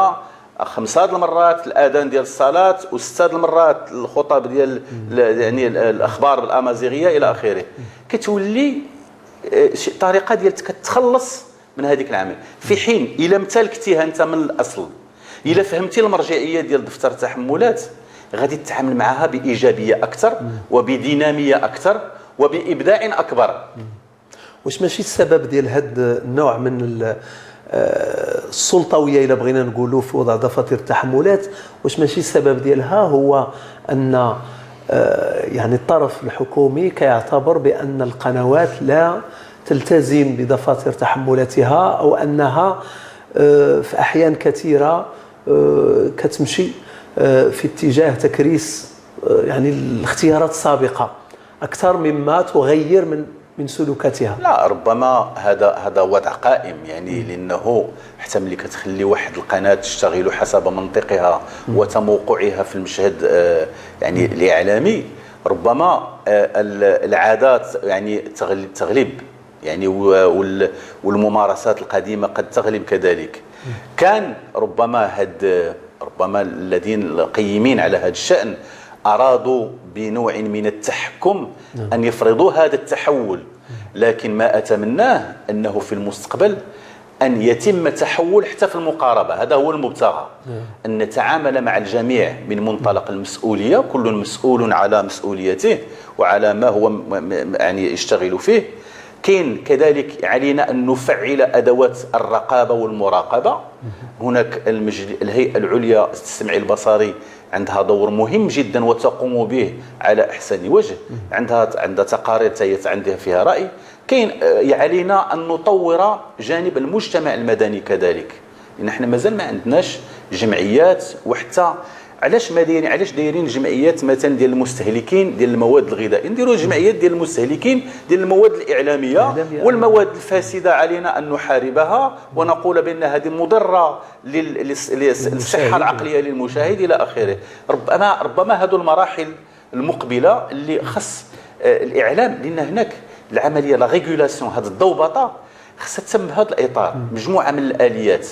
5 المرات الاذان ديال الصلاة و6 المرات الخطب ديال يعني الاخبار بالامازيغيه الى اخره. كتولي طريقه ديال كتخلص من هذيك العمل، في حين الا امتلكتيها انت من الاصل، الا فهمتي المرجعية ديال دفتر التحملات غادي تتعامل معها بايجابية اكثر وبديناميه اكثر وبابداع اكبر. واش ماشي السبب ديال هذا النوع من السلطويه الا بغينا نقولوا في وضع دفاتر التحملات، واش ماشي السبب ديالها هو ان يعني الطرف الحكومي كيعتبر بان القنوات لا تلتزم بدفاتر تحملاتها، او انها في احيان كثيرة كتمشي في اتجاه تكريس يعني الاختيارات السابقة اكثر مما تغير من سلوكاتها؟ لا، ربما هذا وضع قائم، يعني لانه حتى ملي كتخلي واحد القناة تشتغل حسب منطقها وتموقعها في المشهد يعني الاعلامي، ربما العادات يعني تغلب، يعني والممارسات القديمة قد تغلب كذلك. كان ربما ربما الذين القيمين على هذا الشأن أرادوا بنوع من التحكم أن يفرضوا هذا التحول، لكن ما أتمناه أنه في المستقبل أن يتم تحول حتى في المقاربة. هذا هو المبتغى، أن نتعامل مع الجميع من منطلق المسؤولية، كل مسؤول على مسؤوليته وعلى ما هو يعني يشتغل فيه. كاين كذلك علينا أن نفعل أدوات الرقابة والمراقبة. هناك الهيئة العليا للسمع البصري عندها دور مهم جدا وتقوم به على أحسن وجه، عندها تقارير عندها فيها رأي. كاين علينا أن نطور جانب المجتمع المدني كذلك، لأن احنا مازال ما عندناش جمعيات. وحتى علاش ما دايرين، علاش دايرين جمعيات مثلا ديال المستهلكين ديال المواد الغذائية؟ نديروا جمعيات ديال المستهلكين ديال المواد الاعلامية والمواد الفاسدة، علينا ان نحاربها ونقول بان هذه مضرة للصحة العقلية للمشاهد الى اخره. ربما هذو المراحل المقبلة اللي خص الاعلام، لان هناك العملية la régulation، هذه الضوبطه خصها تتم بهذا الاطار، مجموعة من الاليات.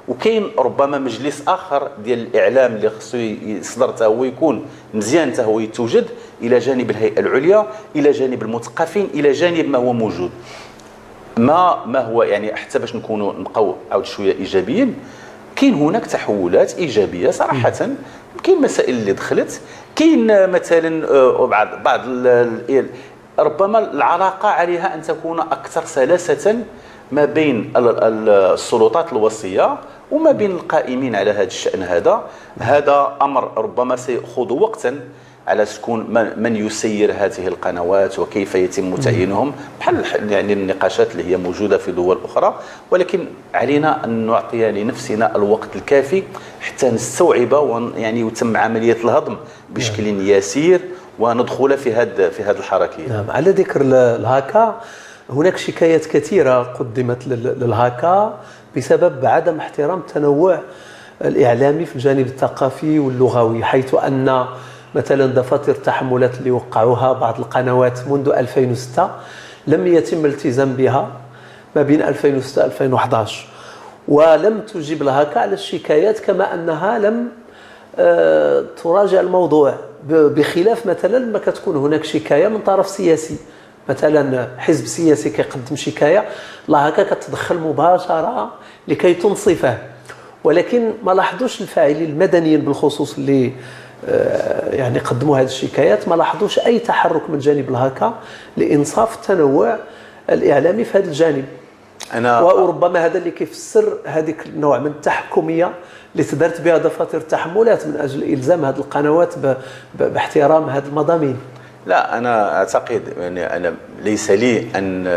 وكاين ربما مجلس اخر ديال الاعلام اللي خصو يصدر حتى هو يكون مزيان، حتى هو يتوجد الى جانب الهيئة العليا، الى جانب المثقفين، الى جانب ما هو موجود. ما هو يعني حتى باش نكونوا نبقاو عاود شوية ايجابيين، كاين هناك تحولات ايجابية صراحة، كاين مسائل اللي دخلت، كاين مثلا بعض ربما العلاقة عليها ان تكون اكثر سلاسة ما بين السلطات الوصية وما بين القائمين على هذا الشأن. هذا امر ربما سيأخذ وقتا على تكون من يسير هذه القنوات وكيف يتم تعيينهم، بحال يعني النقاشات اللي هي موجودة في دول اخرى، ولكن علينا ان نعطي لنفسنا الوقت الكافي حتى نستوعب يعني يتم عملية الهضم بشكل يسير وندخل في هذه الحركية. نعم، على ذكر الهاكا، هناك شكايات كثيرة قدمت للهاكا بسبب عدم احترام التنوع الاعلامي في الجانب الثقافي واللغوي، حيث ان مثلا دفاتر التحملات اللي وقعوها بعض القنوات منذ 2006 لم يتم الالتزام بها ما بين 2006 2011، ولم تجب الهاكا على الشكايات، كما انها لم تراجع الموضوع، بخلاف مثلا ما كتكون هناك شكاية من طرف سياسي، مثلا حزب سياسي كيقدم شكاية، الهاكا كتدخل مباشرة لكي تنصفه. ولكن ما لاحظوش الفاعلين المدنيين بالخصوص اللي يعني قدموا هذه الشكايات، ما لاحظوش اي تحرك من جانب الهاكا لانصاف التنوع الاعلامي في هذا الجانب. وربما هذا اللي كيفسر هذيك النوع من التحكميه اللي تدارت بها دفاتر التحملات من اجل الزام هذه القنوات باحترام هذه المضامين. لا، انا اعتقد يعني انا ليس لي ان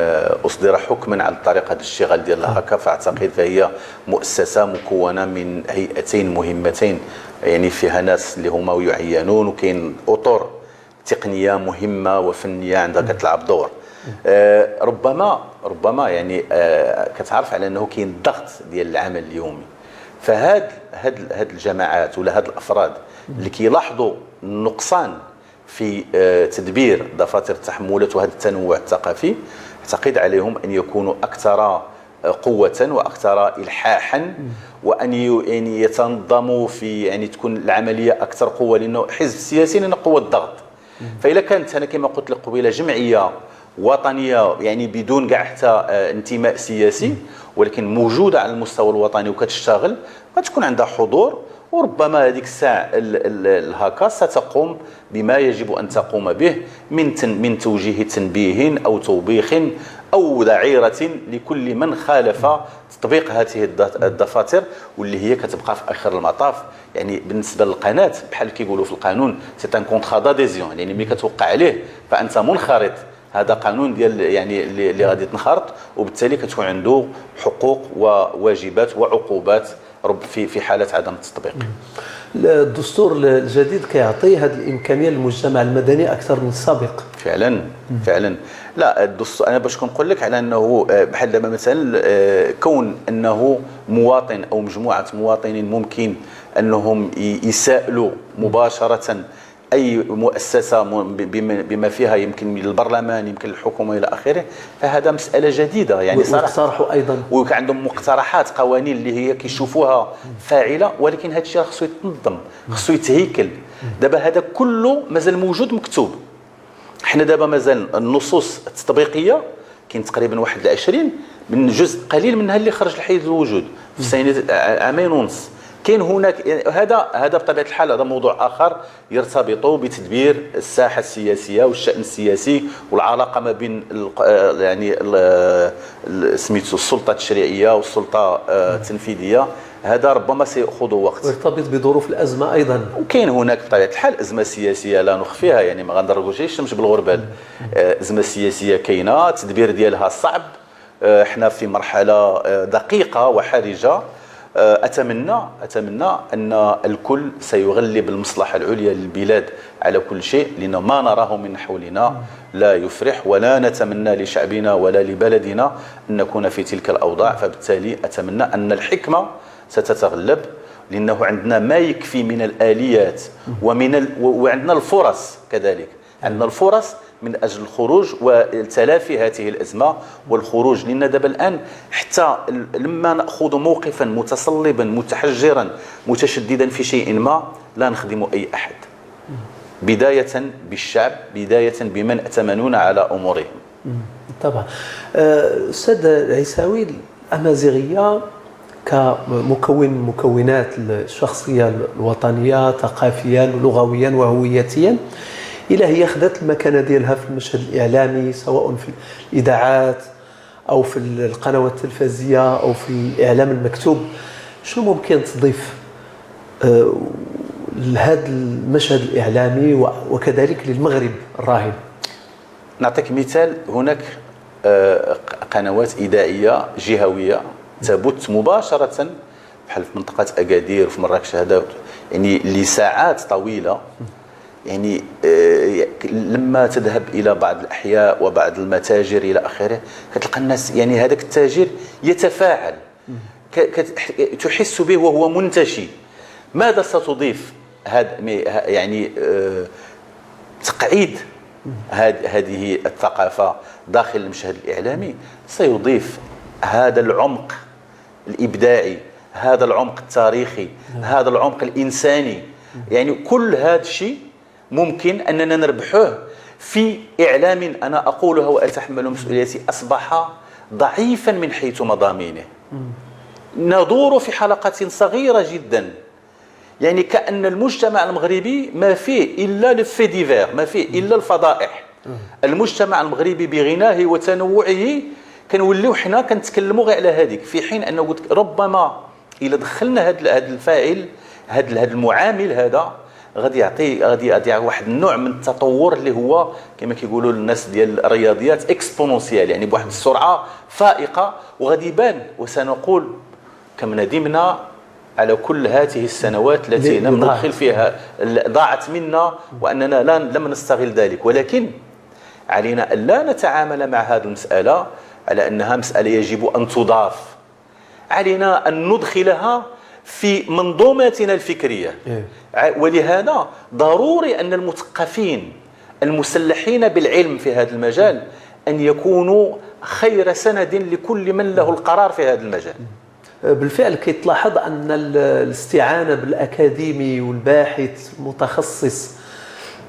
اصدر حكما على طريقه الاشتغال ديال الهاكا، فاعتقد فهي مؤسسة مكونة من هيئتين مهمتين، يعني فيها ناس اللي هما يعينون، وكاين اطر تقنية مهمة وفنيه عندها كتلعب دور. ربما يعني كتعرف على انه كاين ضغط ديال العمل اليومي، فهاد هاد هاد الجماعات ولا هاد الافراد اللي كيلاحظوا النقصان في تدبير دفاتر التحملات وهذا التنوع الثقافي، اعتقد عليهم ان يكونوا اكثر قوة واكثر الحاحا، وان يعني يتنظموا في يعني تكون العملية اكثر قوة، لانه حزب سياسي لأنه قوة ضغط. فإذا كانت انا كما قلت لك قبيلة جمعية وطنية يعني بدون كاع حتى انتماء سياسي، ولكن موجودة على المستوى الوطني وكتشتغل، غتكون عندها حضور، وربما هذيك الساعة الهاكا ستقوم بما يجب ان تقوم به من توجيه تنبيه او توبيخ او ذعيره لكل من خالف تطبيق هذه الدفاتر، واللي هي كتبقى في اخر المطاف. يعني بالنسبة للقناة بحال كيقولوا في القانون c'est un contrat d'adhésion، يعني ملي كتوقع عليه فانت منخرط، هذا قانون ديال يعني اللي غادي تنخرط، وبالتالي كتكون عنده حقوق وواجبات وعقوبات في حاله عدم التطبيق. الدستور الجديد كيعطي هذه الامكانية للمجتمع المدني اكثر من السابق. فعلا فعلا. لا، الدستور انا باش كنقول لك على انه بحال دابا مثلا كون انه مواطن او مجموعة مواطنين ممكن انهم يسائلوا مباشرة اي مؤسسة بما فيها يمكن البرلمان، يمكن الحكومة الى اخره، فهذا مسالة جديدة يعني صراحة. ويقترحوا ايضا، وكان عندهم مقترحات قوانين اللي هي كيشوفوها فاعله، ولكن هذا الشيء خصو يتنظم، خصو يتهيكل. دابا هذا كله مازال موجود مكتوب، حنا دابا مازال النصوص التطبيقية كاين تقريبا 21 من جزء قليل منها اللي خرج لحيز الوجود في سنة 2.5 عام. كاين هناك هذا بطبيعة الحال هذا موضوع اخر يرتبط بتدبير الساحة السياسية والشان السياسي والعلاقة ما بين يعني سميتو السلطة التشريعية والسلطة التنفيذية. هذا ربما سيأخذ وقت، ويرتبط بظروف الازمة ايضا. وكاين هناك بطبيعة الحال ازمة سياسية لا نخفيها، يعني ما غندرجوش الشمس بالغربال. ازمة سياسية كاينه، التدبير ديالها صعب، احنا في مرحلة دقيقة وحرجه. اتمنى ان الكل سيغلب المصلحة العليا للبلاد على كل شيء، لان ما نراه من حولنا لا يفرح، ولا نتمنى لشعبنا ولا لبلدنا ان نكون في تلك الاوضاع. فبالتالي اتمنى ان الحكمة ستتغلب، لانه عندنا ما يكفي من الاليات وعندنا الفرص كذلك، عندنا الفرص من أجل الخروج وتلافي هذه الأزمة والخروج. لأن دابا الآن حتى لما نأخذ موقفا متصلبا متحجرا متشددا في شيء ما لا نخدم أي أحد، بداية بالشعب، بداية بمن ائتمنونا على أمورهم. طبعا. أستاذ العيساوي، الأمازيغية كمكون من مكونات الشخصية الوطنية ثقافيا ولغويا وهويتيا، إلى هي خدت المكانة ديالها في المشهد الإعلامي، سواء في الإذاعات أو في القنوات التلفزية أو في الإعلام المكتوب، شنو ممكن تضيف لهذا المشهد الإعلامي وكذلك للمغرب الراهن؟ نعطيك مثال. هناك قنوات إذاعية جهوية تبث مباشرة بحال في منطقة أكادير وفي مراكش، هذا يعني لساعات طويلة. يعني لما تذهب إلى بعض الأحياء وبعض المتاجر إلى آخره كتلقى الناس، يعني هذاك التاجر يتفاعل، تحس به وهو منتشي. ماذا ستضيف هذا يعني تقعيد هذه الثقافة داخل المشهد الإعلامي؟ سيضيف هذا العمق الإبداعي، هذا العمق التاريخي، هذا العمق الإنساني. يعني كل هذا الشيء ممكن أننا نربحوه في إعلام، أنا أقولها وأتحمل مسؤوليتي، أصبح ضعيفا من حيث مضامينه. ندور في حلقة صغيرة جدا، يعني كأن المجتمع المغربي ما فيه إلا le fait divers، ما فيه إلا الفضائح. المجتمع المغربي بغناه وتنوعه كنوليو حنا كنتكلموا غير على هذيك، في حين أنه قلت ربما إلا دخلنا هذا الفاعل، هذا المعامل، هذا غادي يعطي واحد النوع من التطور اللي هو كما كيقولوا الناس ديال الرياضيات exponentiel، يعني بواحد السرعة فائقة، وغادي يبان. وسنقول كم ندمنا على كل هذه السنوات التي لم ندخل فيها، ضاعت منا، واننا لم نستغل ذلك. ولكن علينا ان لا نتعامل مع هذه المسالة على انها مسالة يجب ان تضاف، علينا ان ندخلها في منظوماتنا الفكرية. ولهذا ضروري أن المثقفين المسلحين بالعلم في هذا المجال أن يكونوا خير سند لكل من له القرار في هذا المجال. بالفعل كيتلاحظ أن الاستعانة بالأكاديمي والباحث المتخصص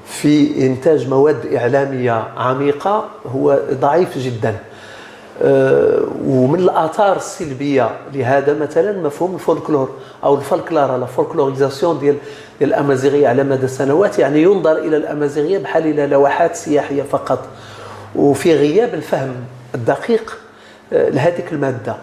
في إنتاج مواد إعلامية عميقة هو ضعيف جدا. ومن الآثار السلبية لهذا مثلا مفهوم الفولكلور أو الفولكلار، la folklorisation ديال الأمازيغية على مدى سنوات، يعني ينظر إلى الأمازيغية بحال إلى لوحات سياحية فقط، وفي غياب الفهم الدقيق لهذه المادة.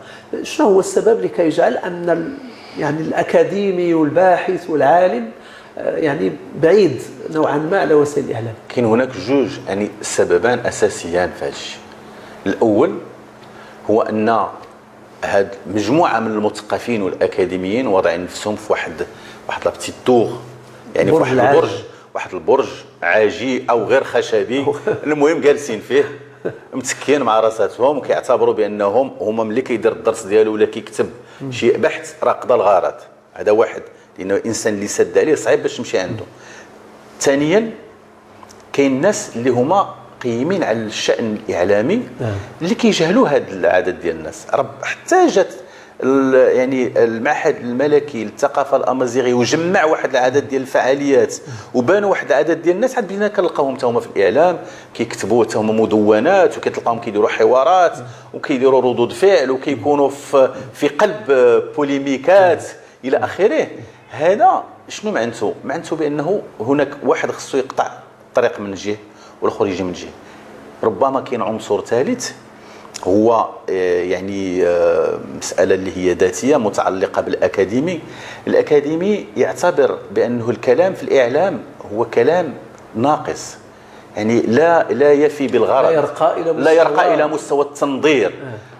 شنو هو السبب اللي كيجعل أن يعني الأكاديمي والباحث والعالم يعني بعيد نوعا ما على وسائل الإعلام؟ كاين هناك جوج يعني سببان أساسيان في هذا الشيء. الأول هو أن هاد مجموعة من المثقفين والأكاديميين واضعين نفسهم في واحد la petite tour، يعني في واحد البرج، واحد البرج عاجي أو غير خشبي، المهم جالسين فيه متكين مع راساتهم، وكيعتبروا بأنهم هما ملي كيدير الدرس ديالو ولا كيكتب شي بحث راه قضى الغرض. هذا واحد، لأنه الإنسان اللي سد عليه صعيب باش تمشي عنده. ثانيا كاين الناس اللي هما قيمين على الشأن الإعلامي اللي كيجهلوا هذا العدد ديال الناس. رب حتى جات يعني المعهد الملكي للثقافة الأمازيغية وجمع واحد العدد ديال الفعاليات وبانوا واحد العدد ديال الناس، عاد بدينا كنلقاوهم حتى هما في الإعلام كيكتبوا حتى هما مدونات، وكتلقاهم كيديروا حوارات وكيديروا ردود فعل وكيكونوا في قلب بوليميكات إلى آخره. هذا شنو معناته؟ معناته بأنه هناك واحد خصو يقطع الطريق من جهة والاخر يجي من جهة. ربما كاين عنصر ثالث هو يعني مسألة اللي هي ذاتية متعلقة بالأكاديمي. الأكاديمي يعتبر بأنه الكلام في الإعلام هو كلام ناقص، يعني لا يفي بالغرض، لا يرقى إلى مستوى التنظير.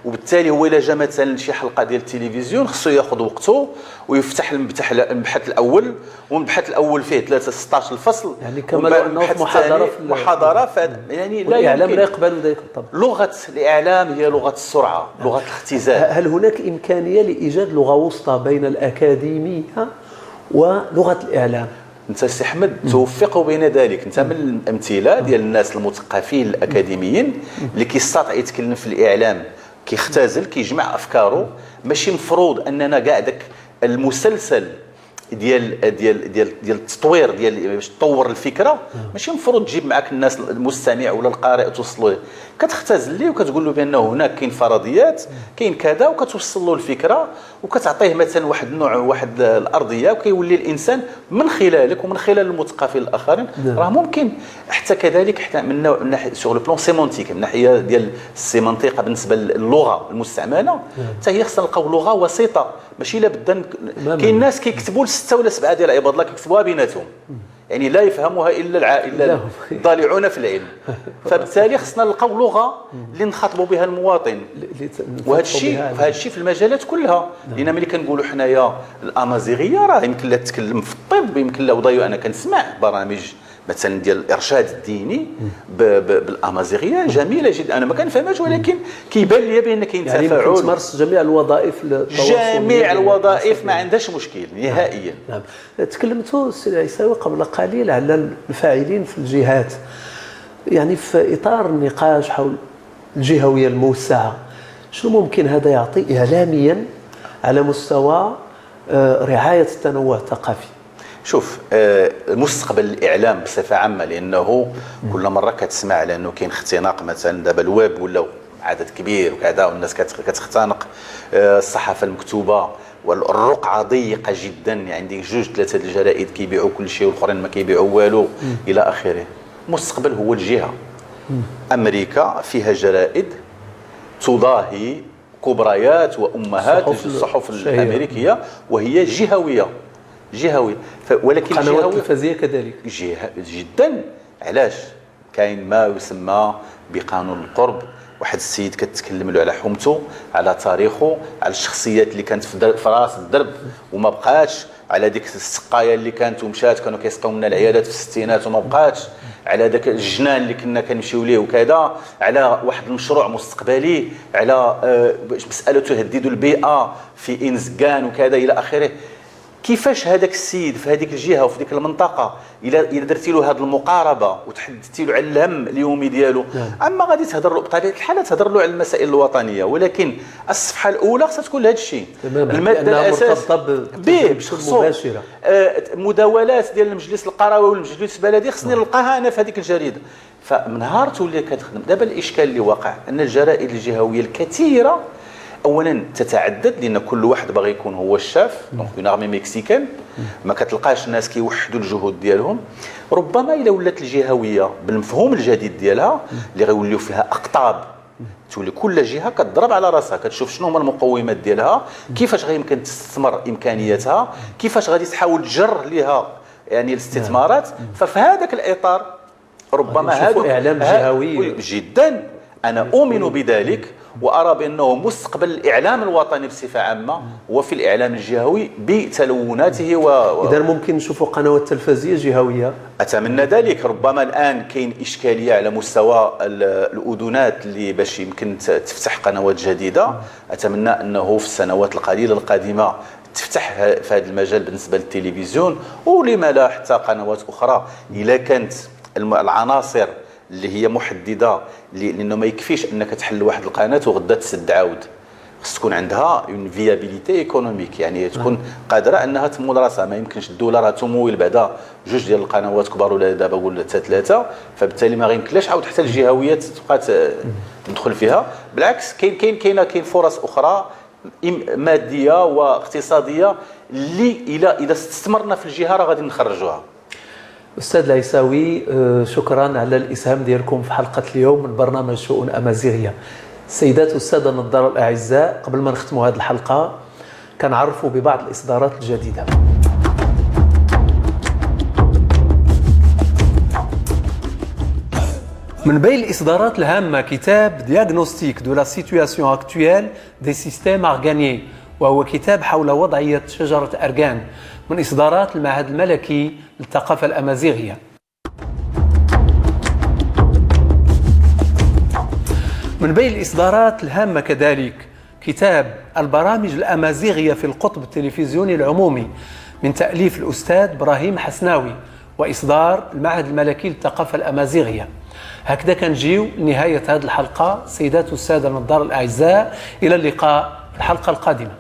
وبالتالي هو إلا جا مثلا شي حلقة ديال التلفزيون خصو ياخذ وقته ويفتح المبحث الأول، والمبحث الأول فيه 3 16 الفصل، يعني كما لو أنه في محاضرة، يعني لا الإعلام لا يقبل ذلك. طبعا لغة الإعلام هي لغة السرعة، لغة الاختزال. هل هناك إمكانية لإيجاد لغة وسطى بين الأكاديمية ولغة الإعلام؟ انت سي احمد توفق بين ذلك، انت من الامثلة ديال الناس المثقفين الاكاديميين اللي كيستطيع يتكلم في الاعلام، كيختزل، كيجمع افكاره. ماشي مفروض اننا كاع داك المسلسل ديال ديال ديال ديال التطوير ديال باش تطور الفكرة، ماشي مفروض تجيب معك الناس المستمع ولا القارئ توصلوا له، كتختزل ليه وكتقول له بانه هناك كاين فرضيات، كاين كذا، وكتوصل له الفكرة وكتعطيه مثلا واحد النوع، واحد الارضية، وكيولي الانسان من خلالك ومن خلال المثقفين الاخرين. راه ممكن حتى كذلك حتى من ناحية sur le plan sémantique، من ناحية ديال السيمانتيقه بالنسبة للغة المستعملة، حتى هي خصنا نلقاو لغة وسيطة، ماشي لابد. كاين ناس كيكتبوا 6 ولا 7 ديال عباد الله كيكتبوها بيناتهم، يعني لا يفهمها الا الضالعون في العلم. فبالتالي خصنا نلقاو لغة اللي نخاطبوا بها المواطن، وهذا الشيء هذا الشيء في المجالات كلها. لان ملي كنقولوا حنايا الامازيغية راه يمكن لها تتكلم في الطب، يمكن لها وضيو. انا كنسمع برامج مثلا ديال الارشاد الديني بالامازيغيه جميلة جدا، انا ما كنفهمهاش ولكن كيبان لي بان كاين يعني تفاعل. يعني تمارس جميع الوظائف، جميع الوظائف ما عندهاش مشكل نهائيا. نعم. تكلمتوا السي العيساوي قبل قليل على الفاعلين في الجهات، يعني في اطار النقاش حول الجهوية الموسعه، شنو ممكن هذا يعطي اعلاميا على مستوى رعاية التنوع الثقافي؟ شوف، مستقبل الاعلام بصفة عامة، لانه كل مرة كتسمع على انه كاين اختناق، مثلا دابا الويب ولاو عدد كبير وكذا والناس كتختنق، الصحافة المكتوبة والرقعه ضيقه جدا، يعني عندك 2 3 الجرائد كيبيعوا كل شيء والاخرين ما كيبيعوا والو الى اخره. المستقبل هو الجهة. امريكا فيها جرائد تضاهي كبريات وامهات الصحف الامريكية، وهي جهويه جهويه، ولكن القنوات التلفزيونية كذلك جدا. علاش؟ كاين ما يسمى بقانون القرب، واحد السيد كتكلم له على حومته، على تاريخه، على الشخصيات اللي كانت في راس الدرب وما بقاتش، على ديك السقاية اللي كانت ومشات، كانوا كيسقيو لنا العيالات في الستينات وما بقاتش، على داك الجنان اللي كنا كنمشيو ليه وكذا، على واحد المشروع مستقبلي، على مسالة تهدد البيئة في انزكان وكذا الى اخره. كيفاش هذاك السيد في هذيك الجهة وفي ديك المنطقة الى درتي له هذه المقاربة وتحدثتي له على الهم اليومي ديالو، اما غادي تهضر له بطبيعة الحال تهضر له على المسائل الوطنية، ولكن الصفحة الاولى خصها تكون لهذا الشيء. المادة الاساس به مباشرة، مداولات ديال المجلس القروي والمجلس البلدي خصني نلقاها انا في هذيك الجريدة. فمن نهار تولي كتخدم. دابا الاشكال اللي وقع ان الجرائد الجهوية الكثيرة اولا تتعدد، لان كل واحد باغي يكون هو ال chef، donc une armée mexicaine، ما كتلقاش الناس كيوحدوا الجهود ديالهم. ربما الا ولات الجهوية بالمفهوم الجديد ديالها اللي غيوليو فيها اقطاب، تولي كل جهة كتضرب على راسها، كتشوف شنو هما المقومات ديالها، كيفاش غيمكن تستثمر امكانياتها، كيفاش غادي تحاول تجر ليها يعني الاستثمارات. ففي هذاك الاطار ربما هذا اعلام جهوي جدا. انا اؤمن بذلك وأرى بأنه مستقبل الإعلام الوطني بصفة عامة هو في الإعلام الجهوي بتلوناته. إذا ممكن نشوفوا قنوات تلفزية جهوية، أتمنى ذلك. ربما الآن كاين إشكالية على مستوى الأذونات اللي باش يمكن تفتح قنوات جديدة. أتمنى أنه في السنوات القليلة القادمة تفتح في هذا المجال بالنسبة للتلفزيون، ولما لا حتى قنوات أخرى إذا كانت العناصر اللي هي محددة، لانه ما يكفيش انك تحل واحد القناة وغدا تسد عاود، خص تكون عندها une viabilité économique، يعني تكون قادرة انها تمول راسها. ما يمكنش الدولة راه تمول بعدا 2 ديال القنوات كبار ولا دابا ولا حتى 3، فبالتالي ما غيمكنلاش عاود حتى الجهويات تبقى تدخل فيها. بالعكس كاين كاين كاين كاين فرص اخرى مادية واقتصادية اللي الى استثمرنا في الجهة راه غادي نخرجوها. أستاذ العيساوي، شكرا على الإسهام ديالكم في حلقة اليوم من برنامج شؤون أمازيغية. السيدات والسادة النظار الأعزاء، قبل ما نختموا هذه الحلقة كنعرفوا ببعض الإصدارات الجديدة. من بين الإصدارات الهامة كتاب Diagnostic de la situation actuelle des systèmes arganiers، وهو كتاب حول وضعية شجرة أرغان، من إصدارات المعهد الملكي للثقافة الأمازيغية. من بين الإصدارات الهامة كذلك كتاب البرامج الأمازيغية في القطب التلفزيوني العمومي، من تأليف الأستاذ إبراهيم حسناوي وإصدار المعهد الملكي للثقافة الأمازيغية. هكذا كنجيو نهاية هذه الحلقة. سيدات والسادة النظار الأعزاء، إلى اللقاء في الحلقة القادمة.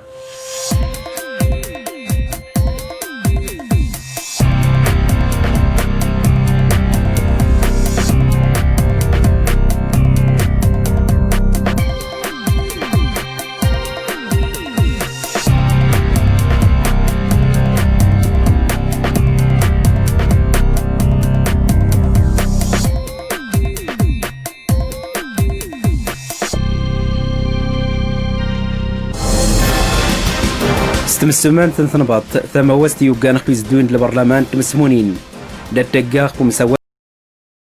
تمسمان تنبط ثم وست يوغان خبيز دون البرلمان تمسمونين لا تقاق ومسوا.